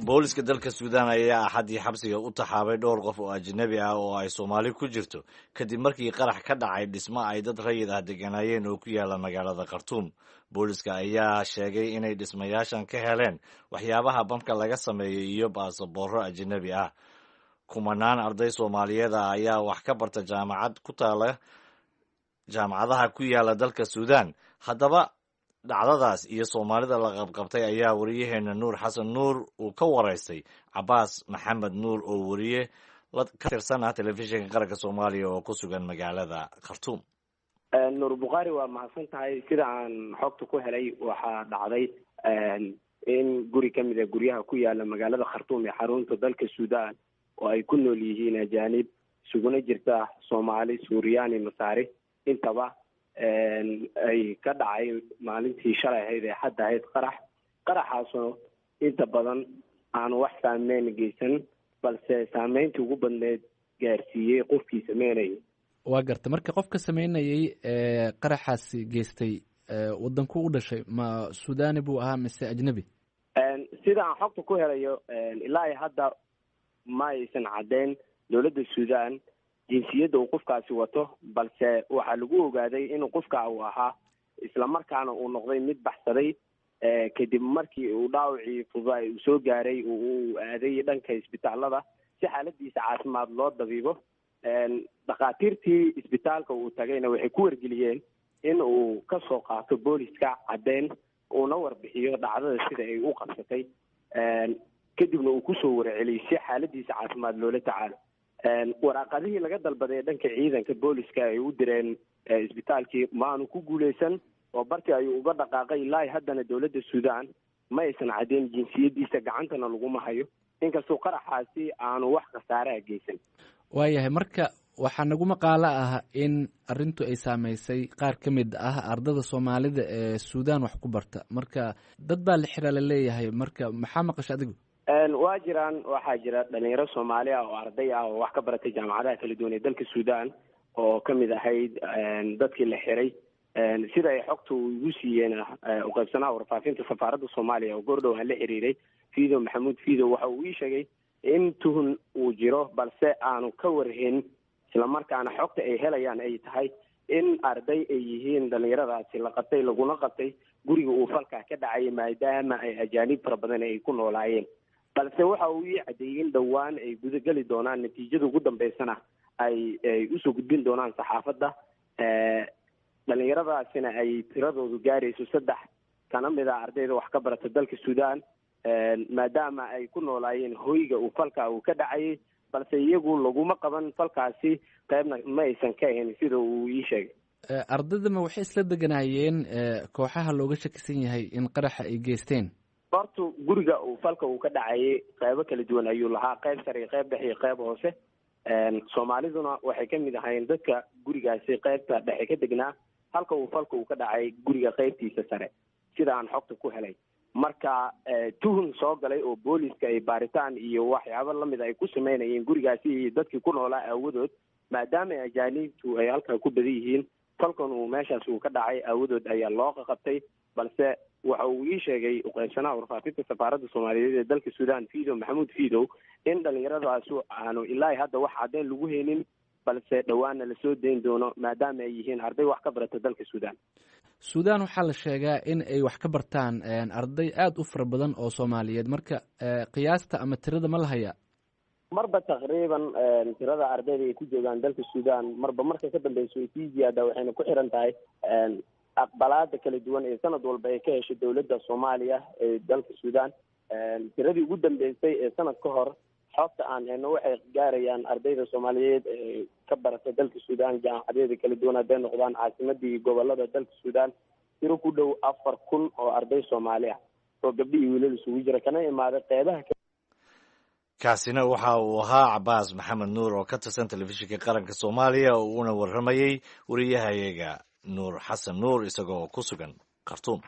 Booliska dalka Suudaan ayaa Axaddii xabsiga u taxaabay dhowr qof oo ajnabi ah oo ay Soomaali ku jirto, kadib markii qarax ka dhacay dhismo ay dad rayid ah degganaayeen oo ku yaala magaalada Khartuum. Booliska ayaa sheegay inay dhismayaashan ka heleen waxyaabaha bamka laga sameeyey iyo baasaboorro ajnabi ah. Kumanaan arday Soomaaliyeed ah ayaa wax ka barta jaamacad ku taala jaamacadaha ku yaala dalka Suudaan. Haddaba, dhacdadaas iyo Soomaalida la qabqabtay ayaa wariyaheena Nuur Xasan Nuur uu ka waraystay Cabaas Maxamed Nuur oo wariye ka tirsan ah Telefishinka Qaranka Soomaaliya oo ku sugan magaalada Khartuum. Nuur Bukhaari, waa mahadsan tahay. Sida aan xogta ku helay, waxaa dhacday in guri ka mid a guryaha ku yaala magaalada Khartuum ee xarunta dalka Suudaan, oo ay ku nool yihiin ajaanib isuguna jirta Soomaali, Suuriyaani, Masaari intaba, ay ka dhacay maalintii shalay ahayd ee xadda ahayd qarax. Qaraxaasoo inta badan aanu wax saameyn geysan, balse saameyntii ugu badneed gaarsiiyey qofkii sameynayay. Waa garta. Marka qofka sameynayay ee qaraxaasi geystay, waddanku u dhashay ma Suudani buu ahaa mise ajnebi? Sida aan xogta ku helayo, ilaa iyo hadda ma aysan caddeyn dowladda Suudaan jinsiyadda uu qofkaasi wato, balse waxaa lagu ogaaday inuu qofka uu ahaa, islamarkaana uu noqday mid baxsaday kadib markii uu dhaawacii fududaa uu soo gaaray, uu aaday dhanka isbitaalada si xaaladiisa caafimaad loo dabiibo. Dhakhaatiirtii isbitaalka uu tagayna waxay ku wargeliyeen in uu kasoo qaato booliska caddeyn, uuna warbixiyo dhacdada sida ay u qabsatay, kadibna uu kusoo warceliyey si xaaladiisa caafimaad loola tacaalo. Waraaqadihii laga dalbaday dhanka ciidanka booliska ay u direen isbitaalkii maanu ku guuleysan oo bartii ayuu uga dhaqaaqay. Ilaa haddana dowladda Suudaan ma aysan caddeyn jinsiyadiisa, gacantana laguma hayo, inkastoo qaraxaasi aanu wax khasaaraha geysan. Waayahay. Marka waxaa nagu maqaalo ah in arrintu ay saameysay qaar ka mid ah ardada Soomaalida ee Suudaan wax ku barta. Marka dad baa la xiraa laleeyahay. Marka maxaa maqasha adigu? Waa jiraan, waxaa jira dhalinyaro Soomaali ah oo arday ah oo wax ka baratay jaamacadaha kala duwan ee dalka Suudaan oo kamid ahayd dadkii la xiray. Sida ay xogta igu siiyeen uqaybsanaha warfaafinta safaaradda Soomaaliya oo goordhow aan la xiriiray, Fido Maxamuud Fido, waxa uu ii sheegay in tuhun uu jiro, balse aanu ka warhayn, islamarkaana xogta ay helayaan ay tahay in arday ay yihiin dhalinyaradaasi la qabtay, laguna qabtay guriga uu falkaa ka dhacay, maadaama ay ajaanib fara badan ay ku noolaayeen. Balse waxa uu ii caddeeyey in dhowaan ay gudageli doonaan, natiijada ugu dambeysana ay usoo gudbin doonaan saxaafadda, dhalinyaradaasina ay tiradoodu gaarayso saddex kana mid a ardayda wax ka barata dalka Suudaan, maadaama ay ku noolaayeen hoyga uu falka uu ka dhacayay, balse iyagu laguma qaban falkaasi, qaybna ma aysan ka ahayn, sida uu ii sheegay. Ardayda ma waxay isla deganaayeen kooxaha looga shakisan yahay in qaraxa ay geysteen? Horta guriga uu falka uu ka dhacayay qeybo kala duwan ayuu lahaa, qayb sare iyo qayb dhexe iyo qayb hoose. Soomaaliduna waxay ka mid ahayn dadka gurigaasi qaybta dhexe ka degnaa, halka uu falka uu ka dhacay guriga qaybtiisa sare, sida aan xogta ku helay. Marka tuhun soo galay oo booliska ay baaritaan iyo waxyaabo lamid ay ku sameynayeen gurigaasi iyo dadkii ku noolaa aawadood, maadaama ajaaniibtu ay halkaa ku badan yihiin, falkan uu meeshaas uu ka dhacay aawadood ayaa loo qaqabtay. Balse waxa uu ii sheegay uqeybsanaha warfaafinta safaaradda Soomaaliyeed ee dalka Suudaan, Fido Maxamuud Fidow, in dhallinyaradaasi aanu ilaa hadda wax caddeyn lagu haynin, balse dhowaana lasoo dayn doono, maadaama ay yihiin arday wax ka barata dalka Suudaan. Suudaan waxaa la sheegaa in ay wax ka bartaan arday aada u fara badan oo Soomaaliyeed. Marka qiyaasta ama tirada ma la hayaa? Marba taqriiban tirada ardayda ay ku joogaan dalka Suudaan marba marka ka dambeysa way sii ziyaadaa, waxayna ku xiran tahay aqbalaada kala duwan ee sanad walba ay ka heshay dowladda Soomaaliya ee dalka Suudaan. Tiradii ugu dambeysay ee sanad ka hor xogta aan helno waxay gaarayaan ardayda Soomaaliyeed ee ka barata dalka Suudaan jaamacadyada kala duwan, hadday noqdaan caasimadii gobolada dalka Suudaan, tiro ku dhow 4000 oo arday Soomaali ah oo gabdhi iyo wiilal isugu jira, kana imaaday qeybaha. Kaasina waxa uu ahaa Cabaas Maxamed Nuur oo ka tirsan Telefishinka Qaranka Soomaaliya, oo uuna warramayey wariyahayaga Nuur Xasan Nuur isagoo ku sugan Khartuum.